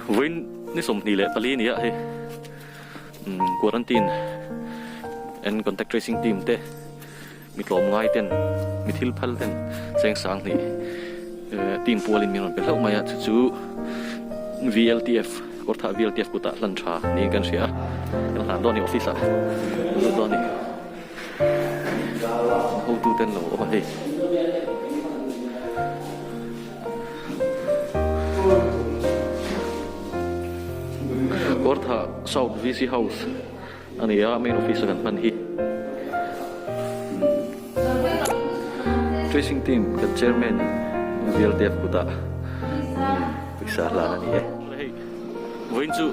Vawiin ni 24 ni ah hei quarantine and contact tracing team te mi tlawmngai ten mi thil phal ten cheng 2000 team pualin min rawn pe hlauh mai a chu chu VLTF kawrthah VLTF kutah hlan tha niin kan hria a kan hlan dawn a ni office ah kan lut dawn a ni. Hotu ten lo awm a hei. Kawrthah South VC House a ni a, main office a kan hman hi. Tracing team kan chairman in VLTF kutah pawisa hlan a ni e. Hei vawiin chu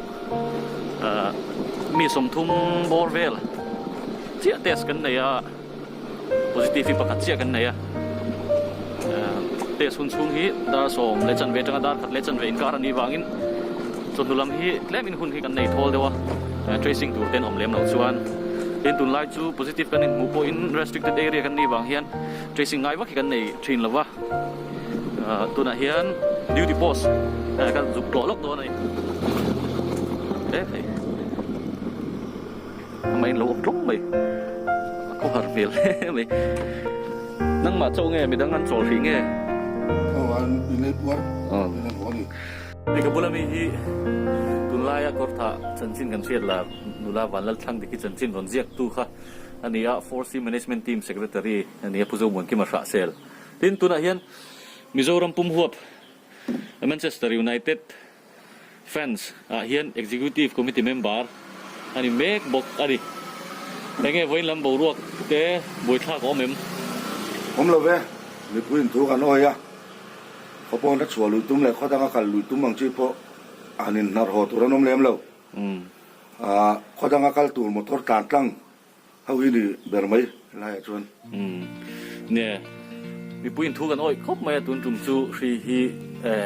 mi 30 bawr vel chiah test kan nei a. Positive hi pakhat chiah kan nei a, test hun chhung hi dar 10 leh chanve atanga dar 1 leh chanve inkar a nih vangin chawhnu lam hi tlem in hun hi kan nei thawl deuh a, tracing tur te an awm lem loh chuan tin tunlai chu positive kan inhmuh pawhin restricted area kan nih vang hian tracing ngai vak hi kan nei thin lo va, tunah hian duty post kan zuk tlawh lawk dawn a ni. Amah in lo awm tlawng mai a khaw har hmel hle mai nangmah chauh nge midang an chawl hrih nge Aw an in ei puar in an haw a ni. Hei ka bula mi hi tunlaia kawrthah chanchin kan hriat la nula Vanlalthlang dik hi chanchin rawn ziak tu kha a ni a 4C Management Team Secretary a ni a Pu Zomuankima Hrahsel tin tunah hian Mizoram pum huap Manchester United Fans ah hian Executive Committee member a ni mek bawk a ni. Enge vawiin lam boruak te buaithlak a awm em? Awm lo ve, mipui in thu kan awi a, khaw pawn a chhuah lui tum leh khaw danga kal lui tum ang chi pawh an in hnar haw tur an awm lem lo. Khaw danga kal tur motor tlan tlang Ho hi ni ber mai helaiah chuan. Umm nia, mipui in thu kan awih khawp mai a, tun tum chu hri hi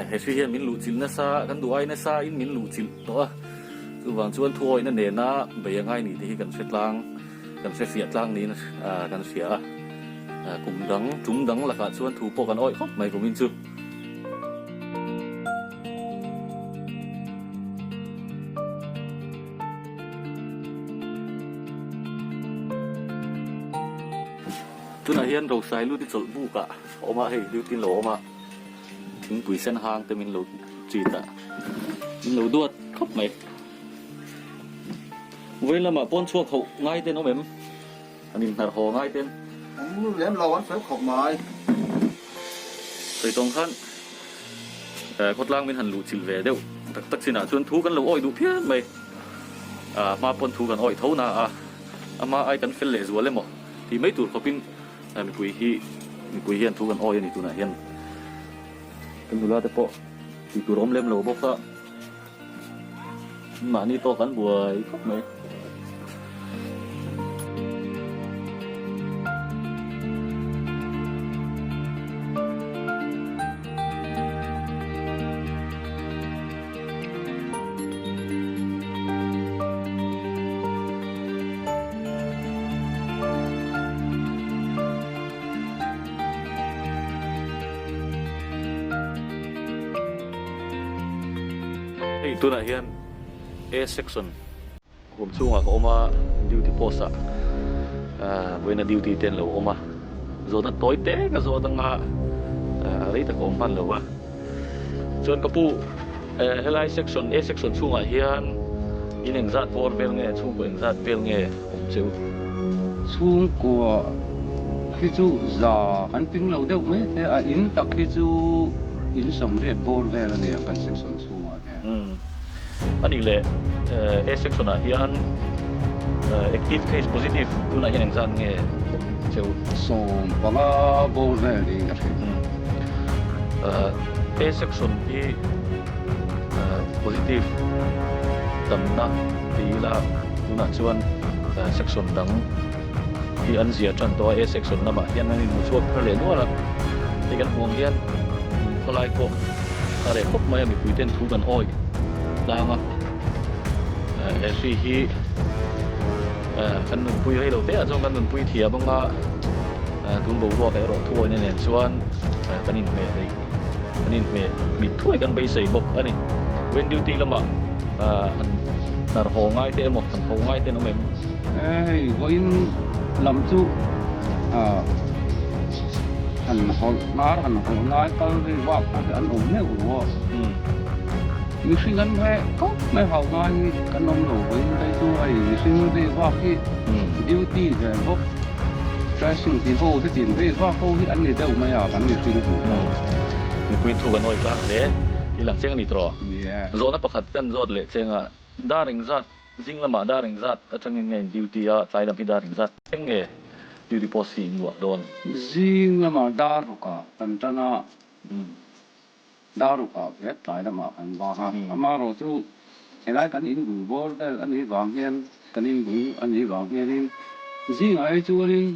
he hri hian min luhchilh nasa, kan duh ai nasa in min luhchilh tawh a, chuvang chuan thu awihna nena bei a ngai ni tih hi kan hre tlang, kan hre fiah tlang niin kan hria a, kum dang, tum dang lakah chuan thu pawh kan awih khawp mai kumin chu. Tunah hian Rosai lut i chawlh buk ah a awm a, hei duty in lo awm a, thingpui sen hang te min lo treat a, min lo duat khawp mai. Vawiin lamah pawn chhuak hoh ngai ten awm em? An inhnar haw ngai ten. Awm lem lo an fel khawp mai. Sawi tawng khan khawtlang min han luh chilh ve deuh tak tak chinah chuan thu kan lo awih duh phian mai. A hma pawn thu kan awih tho na a, a hma ai kan fel leh zual emaw tih mai tur khawpin mipui hi mipui hian thu kan awih a ni tunah hian. Kan nula te pawh tih tur awm lem lo bawk a. Mahni tawk an buai khawp mai. Hei tunah hian A section huam chhungah ka awm a, duty post ah vawiina duty te an lo awm a, zawhna tawi te ka zawt anga rei tak a awm hman lo va. Chuan ka pu helai section A section chhungah hian in engzat bawr vel nge chhungkaw engzat vel nge awm cheu? Chhungkua hi chu za kan ping lo deuh mai the a, in tak hi chu in 80 bawr vel a ni ang kan section chhungah hian. Umm a nih leh A section ah hian active case positive tunah hian engzat nge awm cheu? 15 bawr vel niin ka hria. Umm A section hi positive tamna ti ila tunah chuan section dang hi an zia tan tawh a, A section lamah hian an inhmu chhuak thar leh nual a, hei kan hmuh ang hian khawlai pawh a reh khawp mai a, mipui ten thu kan awih tlang a, he hri hi kan nunpui rei lo te ah chuan kan nunpui thiam ang a, tun boruak erawh thuawina nen chuan kan inhmeh theih kan inhmeh mit thuai kan beisei bawk a ni. Vawiin duty lamah han hnar haw ngai te emaw han ho ngai te an awm em? Hei vawiin lam chu han hawlh hnar han hawlh ngai kal vei vak kha an awm meuh lo a. Mihring an reh khawp mai hau ngai hi kan awm lo vawiin phei chu hei mihring vei vak hi duty ve bawk dressing ti ho hetiang vei vak ho hi an ni deuh mai a kan mihring hmuh pawh. Mipui thu kan awi tlak hle i lang cheng a ni tawh. Zawhna pakhat kan zawt leh cheng a, dar engzat zing lamah dar engzat atangin nge in duty a, tlai lam hi dar engzat thleng nge duty post hi in luah dawn? Zing lamah dar rukah kan tan a. Darukah vek tlai lamah kan vang a, amaherawh chu helai kan inbul bawr vel a nih vang hian kan inbul a nih vang hianin zingah hi chuanin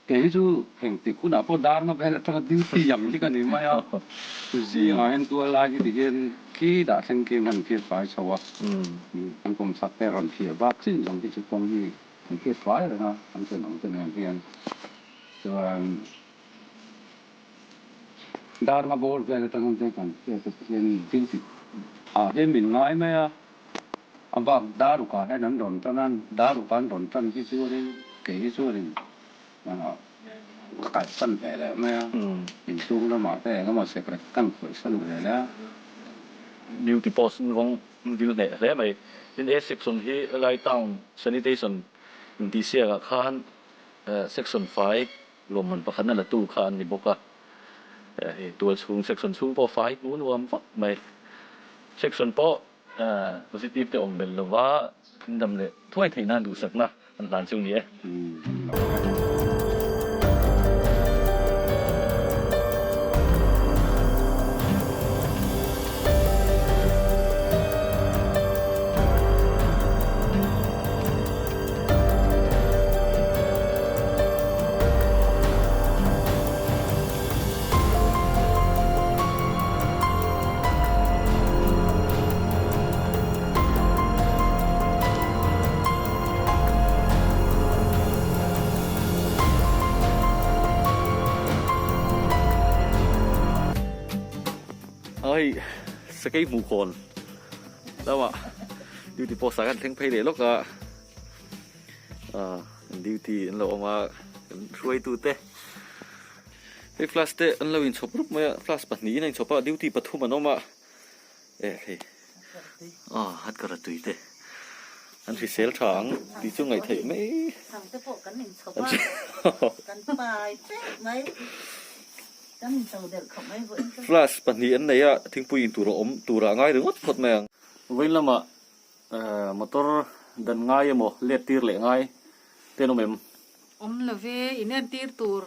kei hi chu engtik hunah pawh darna vel atanga duty ang hi ka ni mai a, zingah hian tual lai hi tihian khi dah thleng khian kan phiat fai chho a, kan kawmchhak te rawn phiah vak chin zawng hi chu kawng hi kan phiat fai reng a, kan thenawm te nen hian chuan. Darma bawr vel atang te kan hriat te hian thil ti ah hian min ngai mai a, a bak darukah hian an rawn tan a, darukah an rawn tan hi chuanin kei hi chuanin ka kalsan ve leh mai a, inchhung lamah te engemaw secret kan khawihsan ve leh a. Duty post vawng vil hneh hle mai. Tin he section hi helai town sanitation intihsiakah khan section fai Lawmman pakhatna la tu kha an ni bawk a, hei tual chhung section chhung pawh fai hmu nuam vak mai. Section pawh positive te awm belh lova in dam leh thuai theih nan duhsakna an hlan chu ni e. Hei sakei hmuh khawn lamah duty post ah khan thleng phei leh lawk a. Duty an lo awm a kan hruaitute hei flask te an lo inchhawp rup mai a flask pahnihin a inchhawp a duty pathum an awm a eh hei ah hat kara tui te an hrisel tha ang tih chu ngaih theih mai flask pahnih an nei a thingpui intur a awm turah a ngai ringawt phawt mai ang. Vawiin lamah Motor dan ngai emaw let tir leh ngai te an awm em? Awm lo ve, in entir tur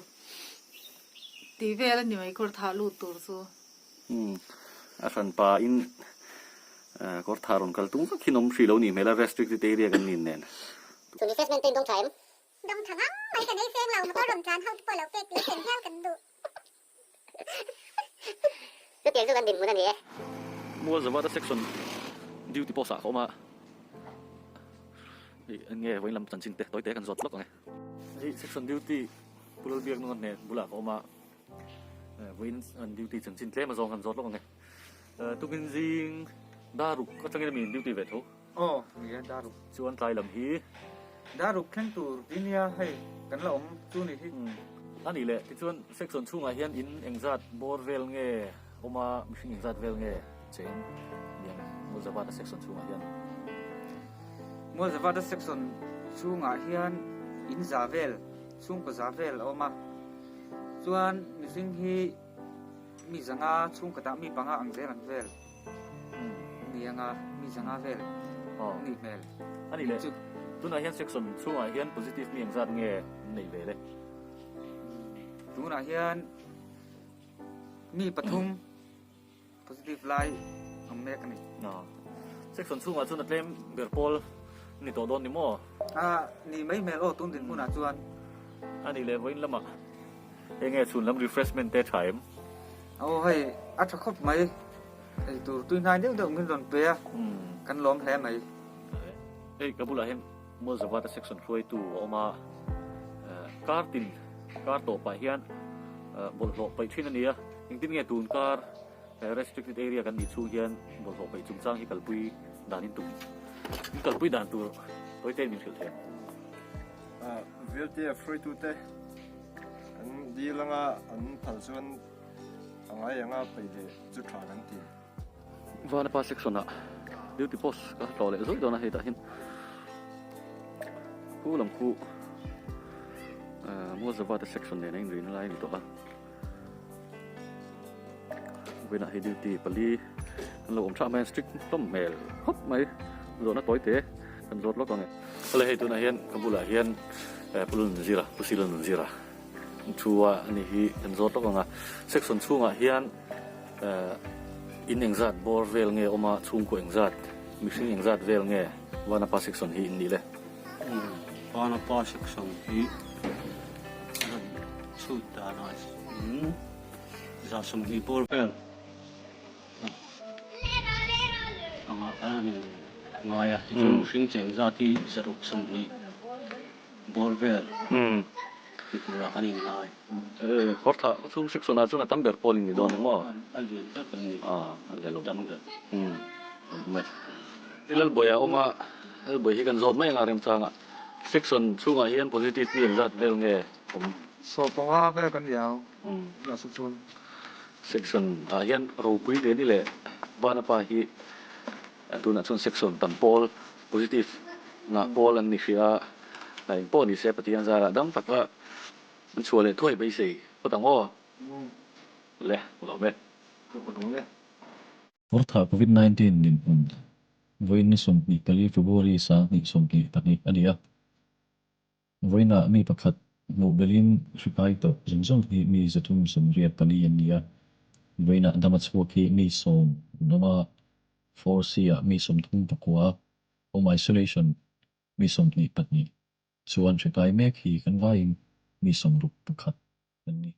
tih vel a ni mai kawr thah lut tur chu. Umm, a hran pa in kawr thah rawn kal tung vak hi an awm hrih lo nih hmel a, restricted area kan nin nen. Chu refreshment te in dawng tha em? Dawng tha ngang mai kan ei feng lo, motor rawn tlan ho te pawh lo pek leh sem hial kan duh. Chutiang chu kan dinhmun a ni e. Mualzavata section duty post ah ka awm a, hei eng nge vawiin lam chanchin te tawi te kan zawt lawk ang e. Hei section duty Pu Lalbiaknunga hnen bulah ka awm a, vawiin an duty chanchin tlem azawng kan zawt lawk ang e. Tukin zing daruk atangin ami in duty ve tho? Aw ni e daruk. Chuan tlai lam hi. Daruk thleng tur ti nia hei kan la awm chu ni hi. A nih leh tichuan section chhungah hian in engzat bawr vel nge awm a mihring engzat vel nge cheng niang Mualzavata section chhungah hian. Mualzavata section chhungah hian in za vel chhungkaw za vel a awm a chuan mihring hi mi zanga chhungkawtah mi panga ang zel ang vel. Ni anga mi zanga vel nih hmel. A nih leh tunah hian section chhungah hian positive mi engzat nge an neih ve le? Tunah hian mi pathum positive lai awm mek a ni. Section chhungah chuan a tlem ber pawl ni tawh dawn ni maw? A ni mai hmel aw tun dinhmunah chuan. A nih leh vawiin lamah Hei nge chhun lam refreshment te tha em? Aw hei a tha khawp mai, ei tur tui hnai deuh deuh min rawn pe a, kan lawm hle mai. Hei ka bulah hian Mualzavata section hruaitu a awm a, kar tin kar tawpah hian bawlhhlawh paih thin a ni a, engtin nge tun kar Restricted area kan nih chhung hian bawlhhlawh peih chungchang hi kalpui dan in tum in kalpui dan tur tawite min hrilh thei ang. VLTF hruaitute an dil anga an phal chuan a ngai anga peih leh chu tha kan ti. Vanapa section ah duty post ka tlawh leh zawih dawn a hei tah hian khu lam khu Mualzavata section nen a inrina lai a ni tawh a. Vawiinah hei duty pali an lo awm thah mai a strict hlawm hmel khawp mai zawhna tawi te kan zawt lawk ang e. Awle hei tunah hian ka bulah hian Pu Lalnunzira Pu Si Lalnunzira an thu a ani hi kan zawt lawk ang a section chhungah hian in engzat bawr vel nge awm a chhungkaw engzat mihring engzat vel nge Vanapa section hi in nih le. Vanapa section hi a rawn chhut danah in 20 bawr vel anga a rawn ngai a, tichuan mihring cheng zat hi 620 bawr vel ti turah kan inngai. Kawrthah chhung section ah chuan a tam ber pawl in ni dawn emaw? A lian ber kan ni. A lian lo tam ber. Lalbawiah a awm a, Lalbawi hi kan zawt mai anga remchanga section chhungah hian positive hi engzat vel nge awm? 15 vel kan ni ang nasa chuan. Section ah hian ropui leh ni leh Vanapa hi tunah chuan section tam pawl positive ngah pawl an ni hria a, eng pawh ni se Pathian zarah dam taka an chhuah leh thuai beisei phawt ang aw. Le, lawm e. Kawrthah Covid 19 dinhmun vawiin ni 24 February 2022 a ni a. Vawiinah mi pakhat hmuh belhin hri kai tawh zawng zawng hi mi 384 an ni a. Vawiinah dama chhuak hi mi 10 an awm a, 4C ah mi 39, home isolation mi 22 chuan hri kai mek hi kan vaiin mi 61 an ni.